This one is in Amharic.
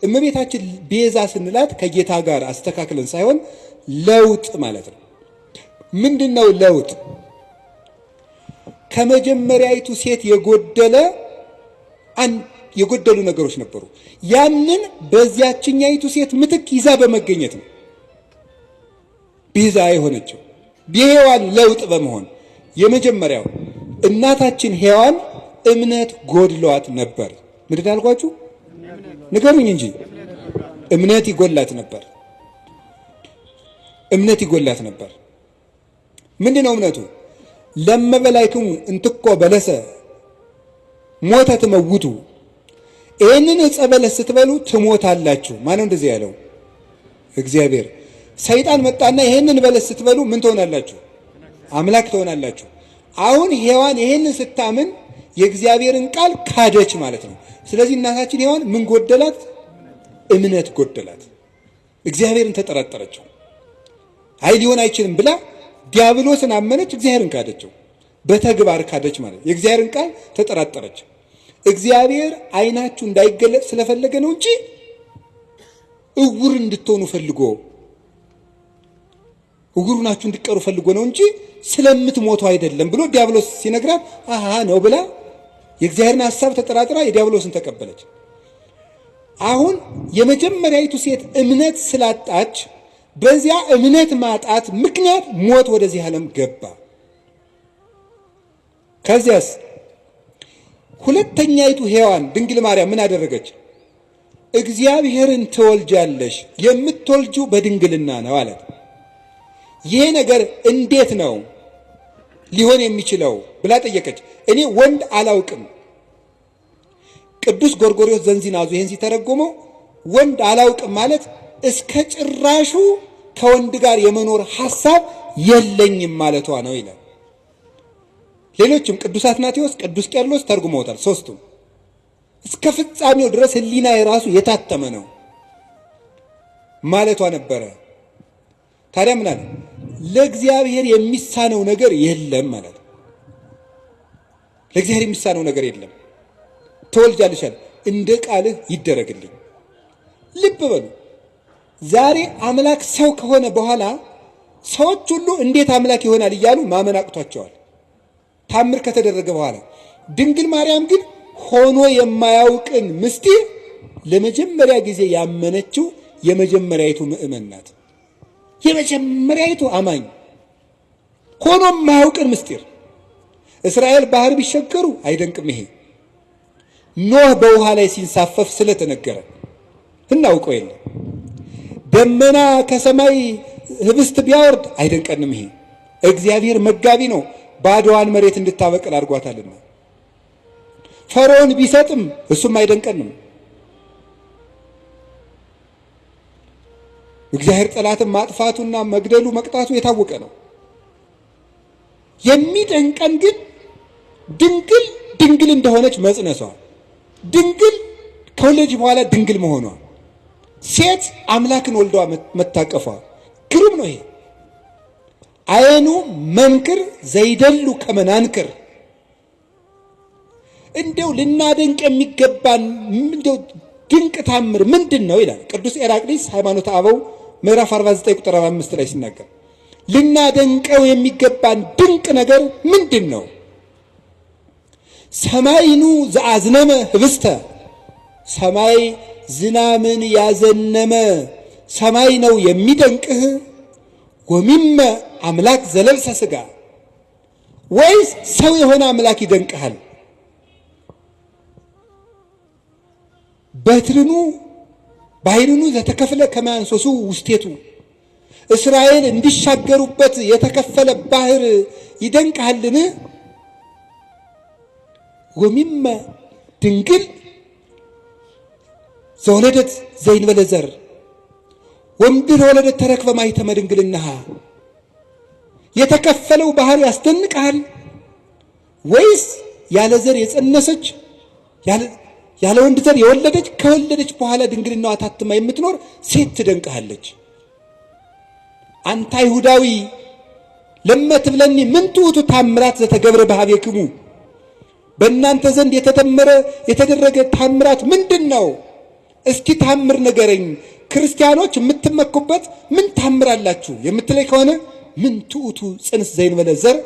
እመቤታችን ቤዛ ስንላት ከጌታ ጋር አስተካክለን ሳይሆን ለውጥ ማለት ነው። ምንድን ነው ለውጥ? ከመጀመሪያይቱ ሴት የጎደለ የጎደሉ ነገሮች ነበሩ። ያንን በዚያችኛይቱ ሴት ምትክ ይዛ በመገኘት ነው ቤዛ የሆነችው የሔዋን ለውጥ በመሆን። የመጀመሪያው እናታችን ሔዋን እምነት ጎድሏት ነበር። ምንድን አልኳችሁ? ንገሩኝ እንጂ። እምነት ይጎላት ነበር። እምነት ይጎላት ነበር። ምንድን ነው እምነቱ? ለመበላይክሙ እንትኮ በለሰ ሞተ ትመውቱ፣ ይህንን ዕፀ በለስ ስትበሉ ትሞታላችሁ። ማነው እንደዚህ ያለው? እግዚአብሔር። ሰይጣን መጣና ይህንን በለስ ስትበሉ ምን ትሆናላችሁ? አምላክ ትሆናላችሁ። አሁን ሔዋን ይህንን ስታምን የእግዚአብሔርን ቃል ካደች ማለት ነው። ስለዚህ እናታችን ሔዋን ምን ጎደላት? እምነት ጎደላት። እግዚአብሔርን ተጠራጠረችው። አይ ሊሆን አይችልም ብላ ዲያብሎስን አመነች፣ እግዚአብሔርን ካደችው። በተግባር ካደች ማለት የእግዚአብሔርን ቃል ተጠራጠረች። እግዚአብሔር ዓይናችሁ እንዳይገለጽ ስለፈለገ ነው እንጂ እውር እንድትሆኑ ፈልጎ፣ እውር ናችሁ እንድትቀሩ ፈልጎ ነው እንጂ ስለምትሞቱ አይደለም ብሎ ዲያብሎስ ሲነግራት አሃ ነው ብላ የእግዚአብሔርን ሐሳብ ተጠራጥራ የዲያብሎስን ተቀበለች። አሁን የመጀመሪያይቱ ሴት እምነት ስላጣች በዚያ እምነት ማጣት ምክንያት ሞት ወደዚህ ዓለም ገባ። ከዚያስ ሁለተኛይቱ ሔዋን ድንግል ማርያም ምን አደረገች? እግዚአብሔርን ትወልጃለሽ፣ የምትወልጂው በድንግልና ነው አላት። ይሄ ነገር እንዴት ነው ሊሆን የሚችለው ብላ ጠየቀች። እኔ ወንድ አላውቅም። ቅዱስ ጎርጎርዮስ ዘንዚናዙ ይህን ሲተረጉመው ወንድ አላውቅም ማለት እስከ ጭራሹ ከወንድ ጋር የመኖር ሐሳብ የለኝም ማለቷ ነው ይላል። ሌሎችም ቅዱስ አትናቴዎስ፣ ቅዱስ ቄርሎስ ተርጉመውታል። ሶስቱም እስከ ፍጻሜው ድረስ ሕሊና የራሱ የታተመ ነው ማለቷ ነበረ። ታዲያ ምን አለ? ለእግዚአብሔር የሚሳነው ነገር የለም ማለት ነው። ለእግዚአብሔር የሚሳነው ነገር የለም። ትወልጃለሽ አለ፣ እንደ ቃልህ ይደረግልኝ። ልብ በሉ፣ ዛሬ አምላክ ሰው ከሆነ በኋላ ሰዎች ሁሉ እንዴት አምላክ ይሆናል እያሉ ማመን አቅቷቸዋል። ታምር ከተደረገ በኋላ ድንግል ማርያም ግን ሆኖ የማያውቅን ምስጢር ለመጀመሪያ ጊዜ ያመነችው የመጀመሪያይቱ ምእመን ናት። የመጀመሪያይቱ አማኝ ሆኖ የማያውቅን ምስጢር። እስራኤል ባህር ቢሸገሩ አይደንቅም። ይሄ ኖህ በውሃ ላይ ሲንሳፈፍ ስለተነገረ እናውቀው የለም። ደመና ከሰማይ ህብስት ቢያወርድ አይደንቀንም። ይሄ እግዚአብሔር መጋቢ ነው፣ ባዶዋን መሬት እንድታበቅል አድርጓታልና። ፈርዖን ቢሰጥም እሱም አይደንቀንም። እግዚአብሔር ጠላትን ማጥፋቱና መግደሉ መቅጣቱ የታወቀ ነው። የሚደንቀን ግን ድንግል ድንግል እንደሆነች መጽነሷ፣ ድንግል ከወለደች በኋላ ድንግል መሆኗ፣ ሴት አምላክን ወልዷ መታቀፏ ግሩም ነው። ይሄ አየኑ መንክር ዘይደሉ ከመናንክር፣ እንደው ልናደንቅ የሚገባን እንደው ድንቅ ታምር ምንድን ነው ይላል ቅዱስ ኤራቅሊስ ሃይማኖተ አበው ምዕራፍ 49 ቁጥር 45 ላይ ሲናገር፣ ልናደንቀው የሚገባን ድንቅ ነገር ምንድን ነው? ሰማይኑ ዘአዝነመ ህብስተ፣ ሰማይ ዝናምን ያዘነመ ሰማይ ነው የሚደንቅህ? ወሚመ አምላክ ዘለብሰ ስጋ፣ ወይስ ሰው የሆነ አምላክ ይደንቅሃል? በትርኑ ባሕርኑ ዘተከፍለ ከማያንሶሱ ውስቴቱ፣ እስራኤል እንዲሻገሩበት የተከፈለ ባህር ይደንቅሃልን? ወሚመ ድንግል ዘወለደት ዘእንበለ ዘር ወእምድኅረ ወለደት ተረክበ ማኅተመ ድንግልናሃ፣ የተከፈለው ባህር ያስደንቅሃል? ወይስ ያለ ዘር የጸነሰች፣ ያለ ወንድ ዘር የወለደች፣ ከወለደች በኋላ ድንግልናዋ ታትማ የምትኖር ሴት ትደንቅሃለች? አንተ አይሁዳዊ ለመ ትብለኒ ምንቱ ውእቱ ታምራት ዘተገብረ በኀቤክሙ፣ በእናንተ ዘንድ የተተመረ የተደረገ ታምራት ምንድን ነው? እስኪ ታምር ንገረኝ፣ ክርስቲያኖች የምትመኩበት ምን ታምር አላችሁ የምትለኝ ከሆነ፣ ምንት ውእቱ ፅንስ ዘእንበለ ዘርዕ